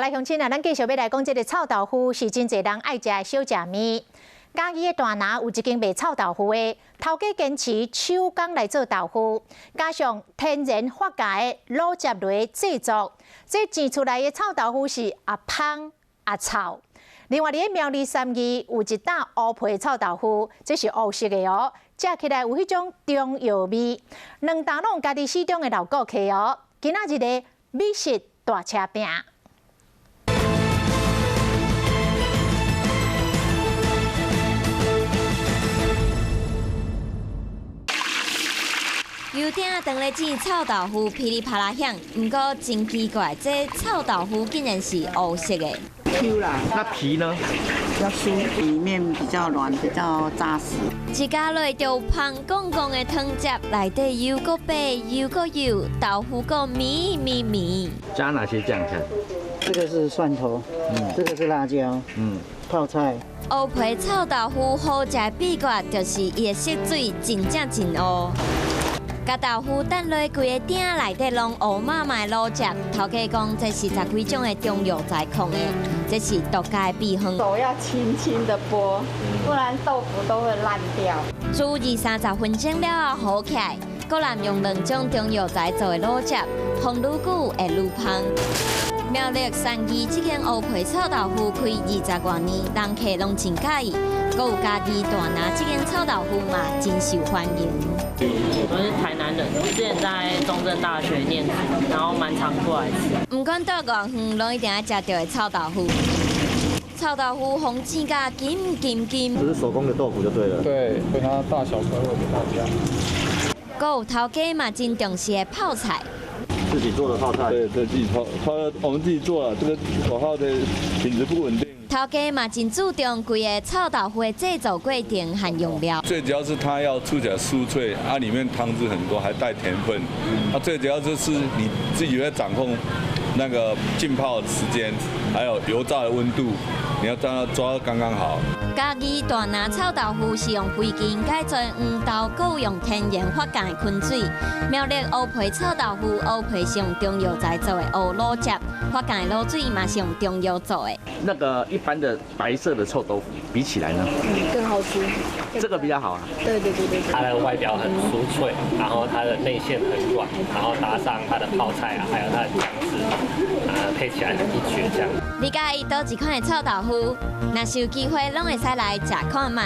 來鄉親啊，咱繼續欲來講這个臭豆腐是真濟人愛食的小食物。嘉義的大拿有一間賣臭豆腐的，頭家堅持手工來做豆腐，加上天然發酵的滷汁來製作，這煎出來的臭豆腐是也芳也臭。另外，佇咧苗栗三義有一擔烏皮臭豆腐，這是烏色的哦，食起來有彼種中藥味。兩擔攏家己市場的老顧客哦。今仔日的美食大車拼。油鼎當咧煎臭豆腐，噼里啪啦響。毋過真奇怪，這臭豆腐竟然是烏色的。 Q 啦，那皮呢？較酥，裡面比較軟，比較紮實。一咬落就芳貢貢的湯汁，內底又閣白又閣幼，豆腐閣綿綿綿。加哪些醬菜？這個是蒜頭，這個是辣椒，泡菜。烏皮臭豆腐好食的秘訣就是伊的色水真正真烏。共豆腐擲落規个鼎內底攏烏麻麻的滷汁，頭家講這是十幾種的中藥材控的，這是獨家的秘方。手要輕輕的撥，不然豆腐都會爛掉。煮二三十分鐘了後好起來，閣濫用兩種中藥材做的滷汁，放愈久會愈芳。苗栗三義這間烏皮臭豆腐開20外年，人客攏真佮意。閣有嘉義大拿這間臭豆腐嘛，真受歡迎。我是台南人，之前在中正大學念書，然後蠻常過來吃。毋管佗外遠，攏一定愛食著的臭豆腐。臭豆腐予煎甲金金金。這是手工的豆腐就對了。對，所以它大小塊會給大家。閣有頭家嘛真重視的泡菜。自己做的泡菜。對對，自己泡，泡我們自己做啊，這個火候的品質不穩定。頭家嘛真注重規个臭豆腐的製作過程和用料。最主要是它要吃起來酥脆，啊，裡面湯汁很多，還帶甜分。啊，最主要就是你自己會掌控那個浸泡的時間，還有油炸的溫度，你要將它抓得剛剛好。嘉義大拿臭豆腐是用非基因改造黃豆，閣有用天然發酵的昆水。苗栗烏皮臭豆腐，烏皮是用中藥材做的烏滷汁，發酵的滷水嘛是用中藥做的。那個一般的白色的臭豆腐比起來呢？更好吃。這個比較好啊。對對對對。它的外表很酥脆，然後它的內餡很軟，然後搭上它的泡菜啊，還有它的醬汁，配起來一絕這樣。你佮意佗一款的臭豆腐？若是有機會，攏會使來食看覓。